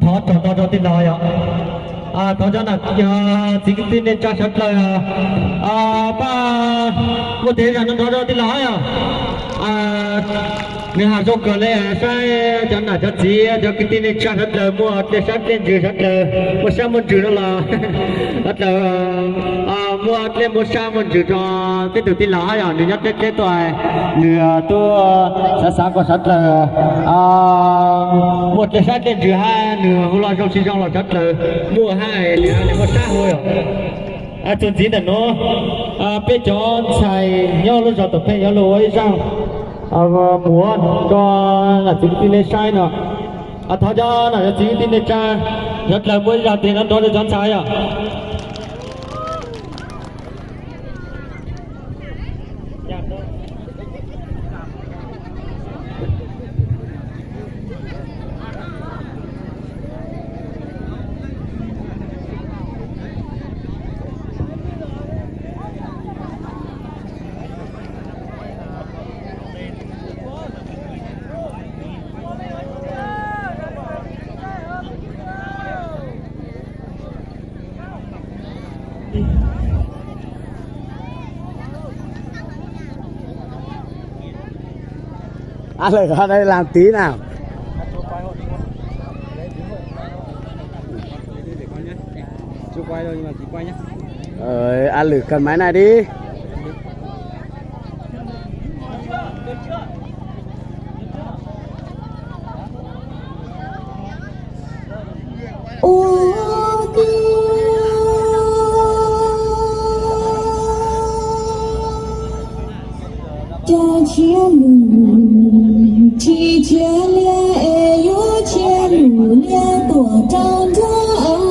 Thov tsom ntau rau tij laug yom. Thov cov nam txiv kwv tij neej tsa sawv dlawg, pab muaj tes zam no nrov rau tij laug yom. Nws has zoo kawg le, saib cov nam cov txiv cov kwv tij neej tsa sawv dlawg muaj dlej sab dlej ntsws sawv dlawg, muaj sab muaj ntsws no los sawv dlawg muaj dlej muaj sab muaj ntsws rau tej tus tij laug hab yom, nws nyob deb deb tuaj, nws tuaj xav xav kom sawv dlawg muaj dlej sab dlej ntsws hab nws hu lo zoo tsis zoo los sawv dlawg muaj hab nws muaj sab hu yom. Txuas ntxiv ntawm nuav, peb cov ntxhais nyob lub zos Tuam Pheej yuav lug ua ib zaaj muam rau nam txiv kwv tij neej tsa no. Thov cov nam cov txiv kwv tij neej tsa sawv dlawg muaj ib zaaj tes nrov nrov rau cov ntxhais yom. Áp lực ở đây làm tí nào. Ờ, áp lực cần máy này đi. Ua tiag, cov tshiab num tsis tshiab liaj es yuav tshiab num liaj tuaj rau nruab.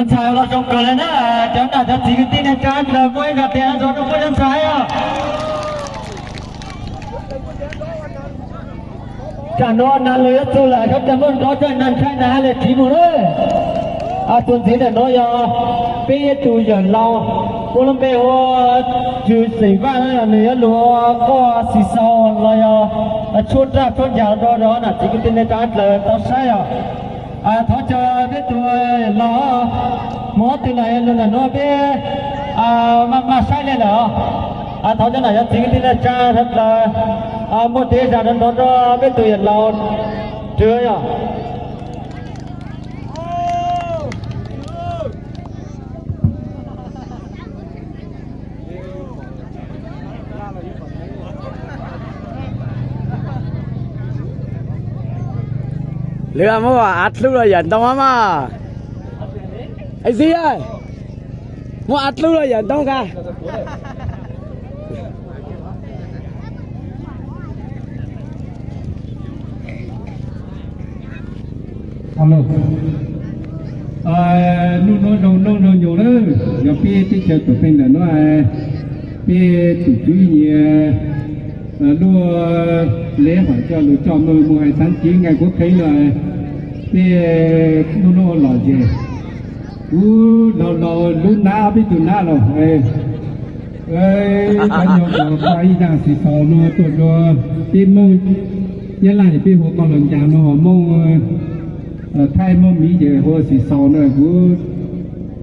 Ntxhais los zoo kawg li na, cov nam cov txiv kwv tij neej tsa dlawg muaj ib zaj tias zoo rau muaj cov ntxhais os. Tam no nas lus yuav txug lawm, sawv daws muaj nrov coj nas ntshai nas hab le tsiv mus na. Txuas ntxiv ntawm no yog peb ib tug yawm laus, muaj lub npe hu ua Tswv Xeem Vaj, nws yuav lug qoj xis xaus los yog tshuab raj tshuab ncas rau nam txiv kwv tij neej tsa dlawg tau saib os. Thov caw peb tug laus mus ob tug lawm, lug ntawm nuav peb maj maj saib le lawm os. Thov cov nam cov txiv kwv tij neej tsa sawv dlawg muaj tej zag nrov nrov rau peb tug yawm laus Tswv yog. Lwm muab av dlub rau yawm ntoo mas. Ej txiv, muab av dlub rau yawm ntoo ka. Hnub nuav zoo noj zoo nyob lawm, yog peb teb chaws tuam tsev ntawm nuav, peb tus tswv nyiam luaj leb hom coj lug coj moog mus hais txav tsi nqaij kuv qhev nuav, peb hnub nuav lom zem, kuv laus laus lub nab peb tug nab los, cov nyuas koj ib zaj xis xaus nuav tuaj dua peb Moob Nyab Laj, peb hu koj lug ncaag nuav, Moob Thaib Moob Miv ces hu xis xaus nuav, kuv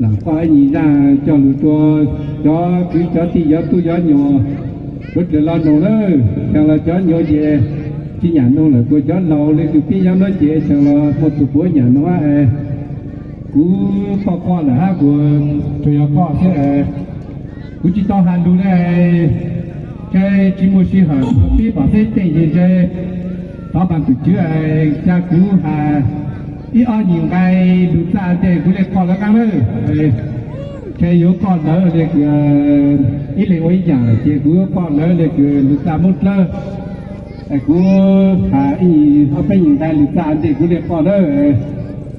lam koj ib nyuas zaj coj lug rua cov kwv cov tij cov tub cov nyuas, kuv dlaws los noog lawm, tsaam los cov nyuas ces tsi nyam noog lawm, kuas cov laus le kws peb nyob nuav ces tsaam los muaj tug puav nyam noog. Kuv koj koj lawm hab kuas tsuas yog koj xwb, kuv tsi tau has lug le, ntshe tsi muaj sij hawm, peb pom xeeb teej ces ntshe thov paab tus tswv ca kuv has ib ob nyuas nqai lug txaj ntej kuv le koj lawv qaab lawm. Ntshe yuav koj lawv le kws ib leeg ua ib yaam lawm ces kuv yuav koj lawv le kws lug txaj Moob Dlawb. Kuv has ib ob peb nyuas nqai lug txaj ntej kuv le koj lawm.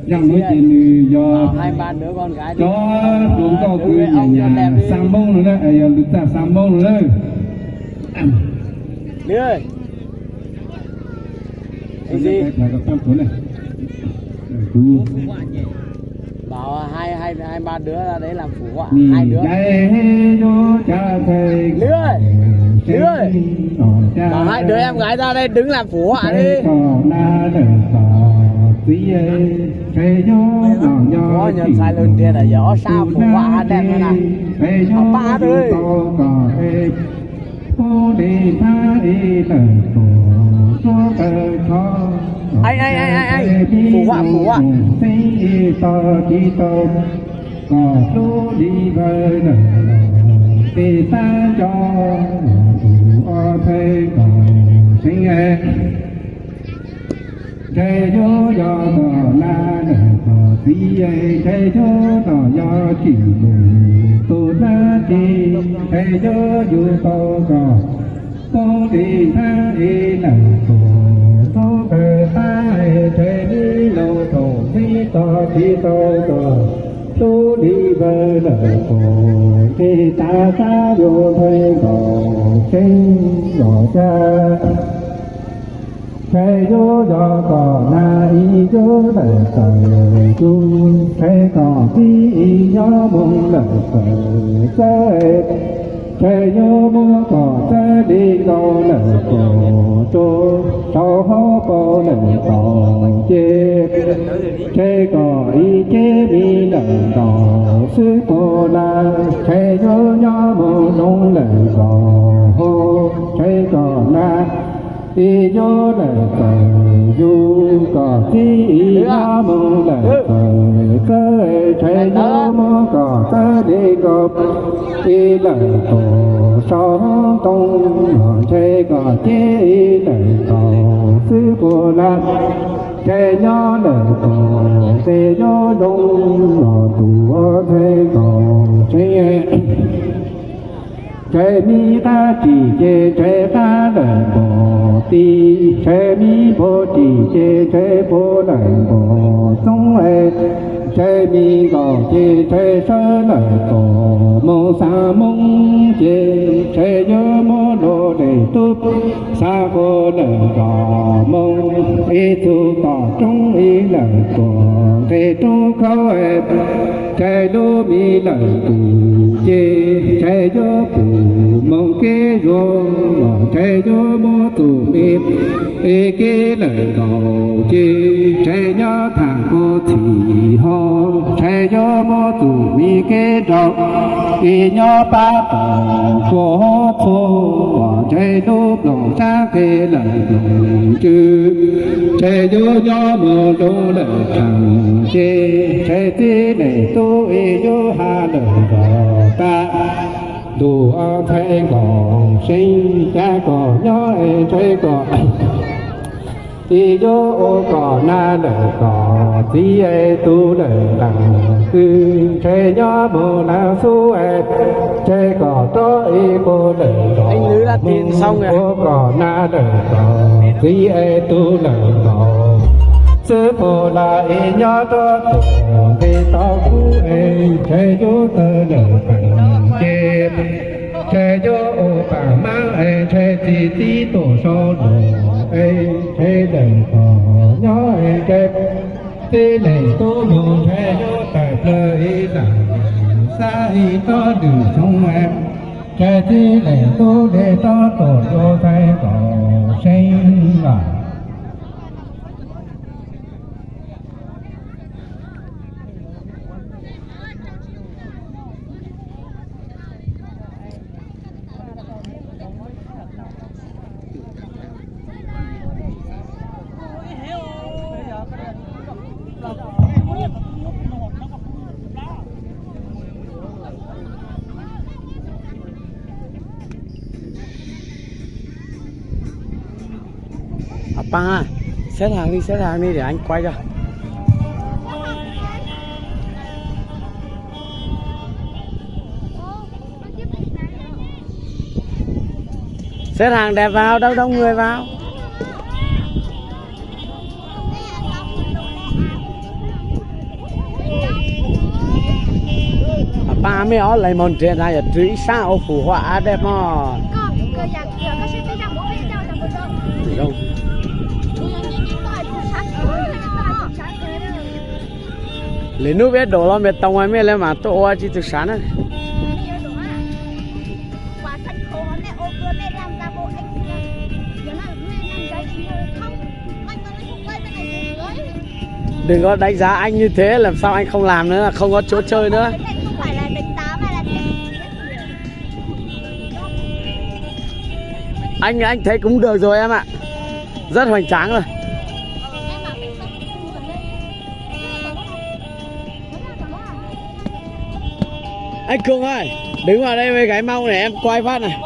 Zaaj nuav ces nws yog cov hluas nkauj kws nyaam nyaam xaa Moob no na, yog lug txaj xaa Moob no na. Ntshai lawm ntiag, yog ob sab Fum Huam hab Daj na, ob pab tau. Fum Huam, Fum Huam. Kom hlub li vawg lawm los, tej tab nco los tus ob txhais kom seev. Ntshe yuav yog kom nab lawm kom txiv, ntshe yuav kom yog tsim lus tus nab tsi, ntshe yuav yug tau kom poob li nab ib lawm kom ntxub kawg pab, ntshe nib lub thaum txib tog tsis tau kom hlub li vawg lawm kom ntshe tas sab yuav ntshe kom seev los cas. Ntshe yuav yog kom nab ib yug lawm txawm yug, ntshe kom txiv ib nyob moog lawm txawm txawb, ntshe yuav muab kom txawb li nkaus lawm kom rua saum huab paug lawm kom ces, ntshe kom ib ceg mi lawm nkaus xwb puas lawm, ntshe yuav nyob moog zoo lawm nkaus hu, ntshe kom nab ib yug lawm txawm yug, kom txiv ib nyob moog lawm txawm txawb, ntshe yuav muab kom txawb li nkaus ib lawm kom saum ntoo, ntshe kom ceg ib lawm nkaus xwb puas lawm, ntshe nyob lawm kom ntshe nyob zoo los tus ntshe kom tsev. Ntshe mi qab tsim ces ntshe qab lawm nkaus txiv, ntshe mi puag tsim ces ntshe puag lawm nkaus txoob es, Ntshe me nkaus ces ntshe sawv lawm kom mus xa moo ces ntshe yuav muab luag de tub xa ua lawm kom moo ib txug tom roob ib lawm kom nqe roob khaub. Ntshe lub me lawm tus ces ntshe yuav pum moo kev zuag, ntshe yuav muab tus me ib kev lawm nkaus ces ntshe nyob thaum kua txhim ho ntshe yuav muab tus me kev nrau ib nyob pab tom kua txhua, ntshe lub nplooj sab kev lawm nplooj tswv, ntshe yuav nyob mus lub lawm thaum ces ntshe txij leej tub ib yuav ha lawm nkaus tag. Ntuj ntxhais nkaus seeb, cas kom nyob es ntshe kom ib yuav ua kom nag lawm kom txiv es tug lawm nqaam kwj, ntshe nyob mus nag xub es ntshe kom rov ib qu lawm kom ua kom nag lawm kom txiv es tug lawm nkaus xwb puas los ib nyob rov tus nqi tau kub es ntshe yuav tawg lawm nqaam ces ntshe yuav ua pam mab es ntshe txiv txib tuaj sau lus es ntshe lawm kom nyob es ntshe txij leej tub yug ntshe yuav tawm plaws ib zaug xab ib tsob lwm xyoo es ntshe txij leej tub le tsob tuaj yuav ntxhais nkaus seeb lawm. Pab, xếp hàng đi, xếp hàng đi để anh quay cho. Xếp hàng đẹp vào, đông đông người vào. Pab, mej ob leeg moog nrhiav na yog rwg ib sab ua fum hua av dej mog. Lwm nub peb dum los mej tau mej le maam tuaj ua tsi tug sav na. Đừng có đánh giá anh như thế, lần sau anh không làm nữa, không có chỗ chơi nữa. Anh, anh thấy cũng được rồi em ạ. Rất hoành tráng rồi. Anh Cường ơi, đứng vào đây với gái mông này em quay phát này.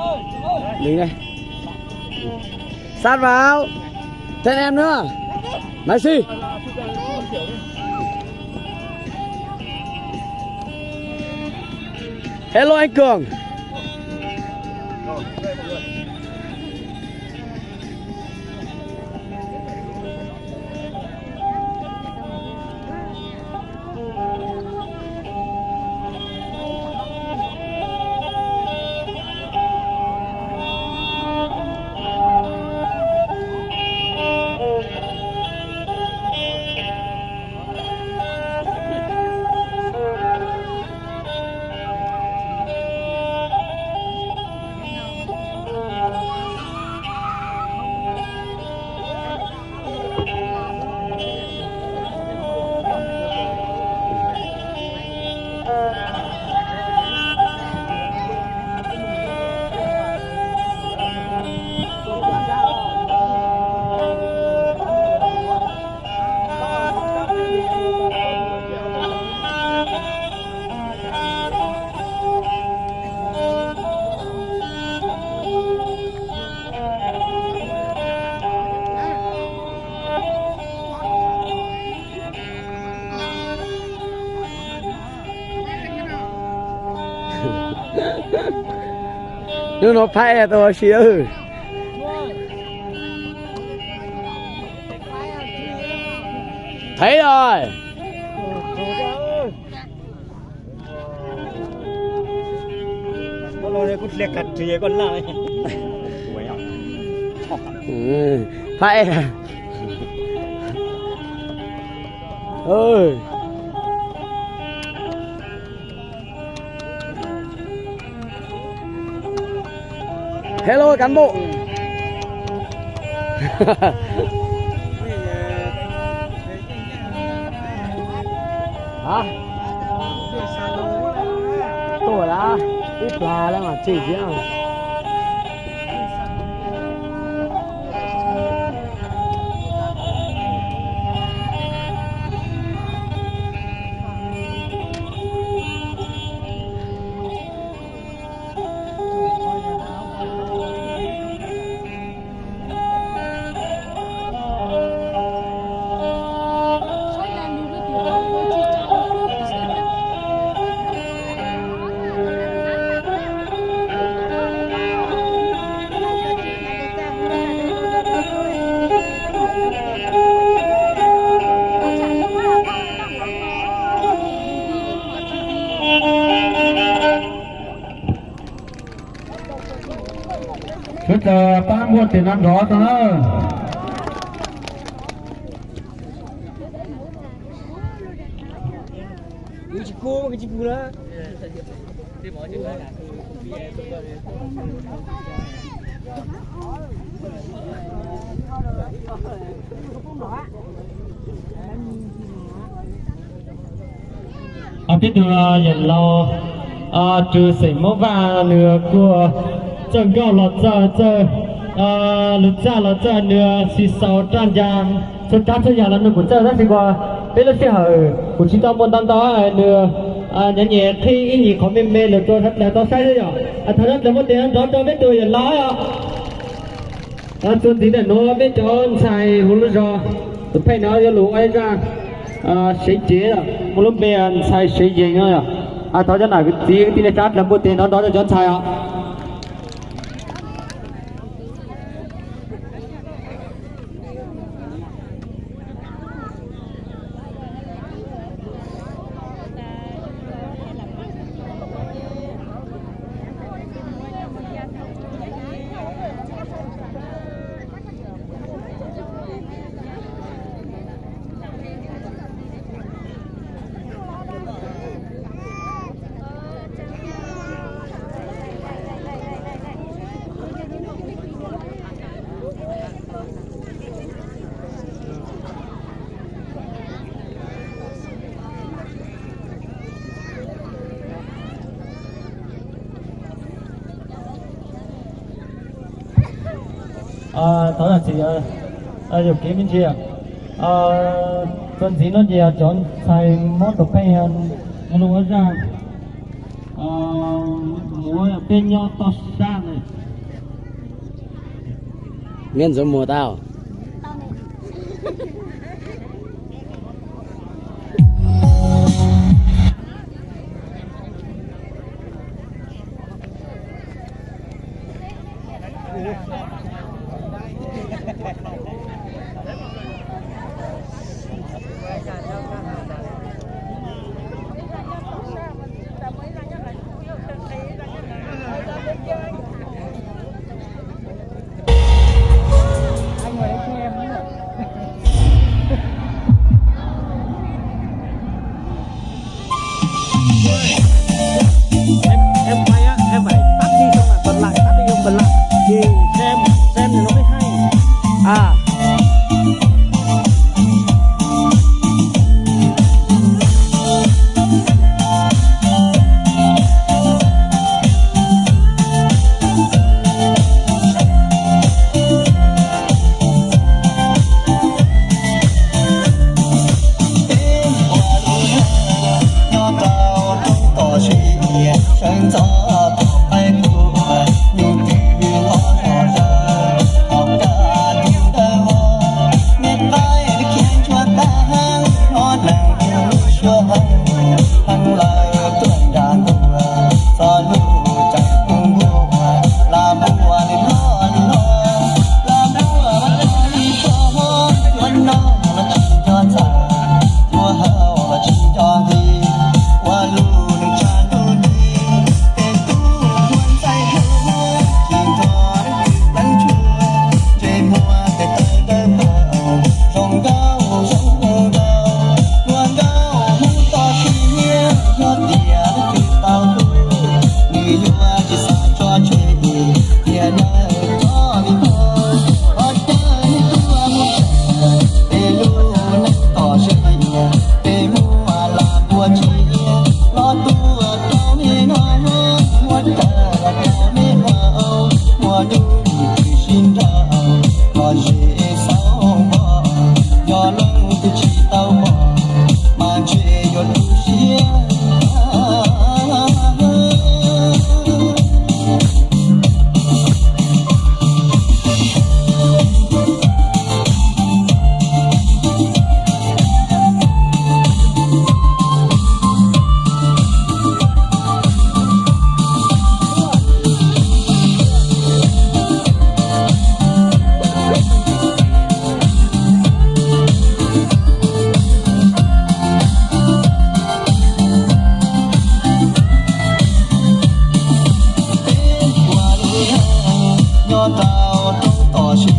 Đứng đây. Sát vào. Thêm em nữa. Nói gì? Hello anh Cường. Hnub no phaib tau ua si. Thấy rồi. Kuv dle kas ris koj laj. Phab e. Hello cán bộ. Hả? Tuaj lawm, ib plag lawm mas tseg thiab. Sawv daws pab muab tes no nrov tau na. Peb tug yawm laus Tswv Xeem Moob Vaj nws kuj txawj nkauj los txawj, txawj lus txaj los txawj, nws tsis xaus raj ncas txhua tsav txhua yam los nws kuj txawj, tab sis kuj peb lub sij hawm kuj tsis tau muaj ntau ntau, nws nyiam nyiam qhib ib nyuag qhov me me los rau sawv daws tau saib xwb yom. Thov sawv daws muab tes nrov rau peb tug yawm laus os. Txuas ntxiv ntawm nuav peb cov ntxhais hauv lub zos, tus pheej no yuav lug ua ib zaj sev cev, muaj lub npe ntxhais sev yees no yom. Thov cov nam kwv txiv kwv tij neej tsa sawv daws muab tes nrov nrov rau cov ntxhais os. Thov zam txim, yuam kev me ntsis. Txuas ntxiv no ces cov ntxhais muab tus pheej mus ua zaj, mus ua peb nyob toj sab na. Miab ntxuav muag tau. Em, em quay á, em phải tắt đi xong lại bật lại, tắt đi xong bật lại. Thì xem, xem thì nó mới hay. À. Rau roob tom sib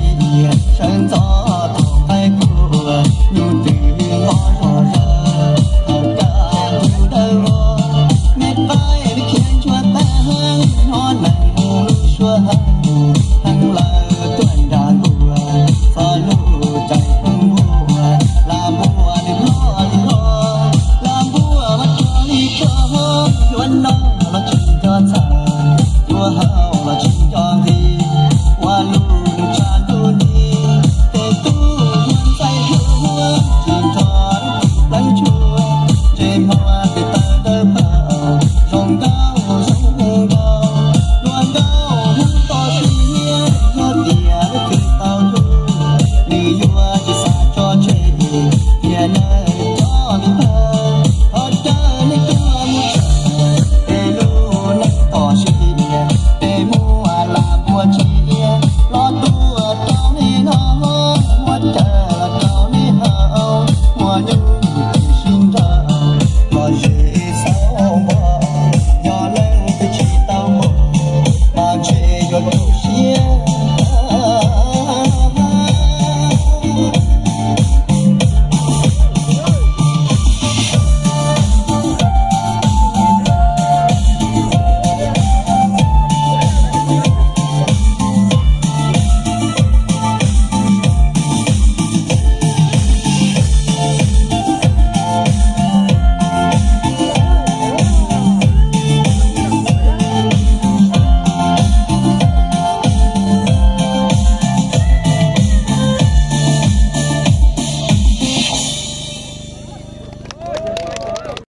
sawv ntxov thaum qaib puag, nyuj twm ob zog zawg, hauv kaj ntug dawb vog, me qaib me khiav ntsuag tag, hnov neeg hu lub suab heev, heev lawm tuaj nram nkuaj, txog lub rais kub nkuaj, lam npuaj li hlob li hlob, lam npuaj mas rog li rog, yuav noj los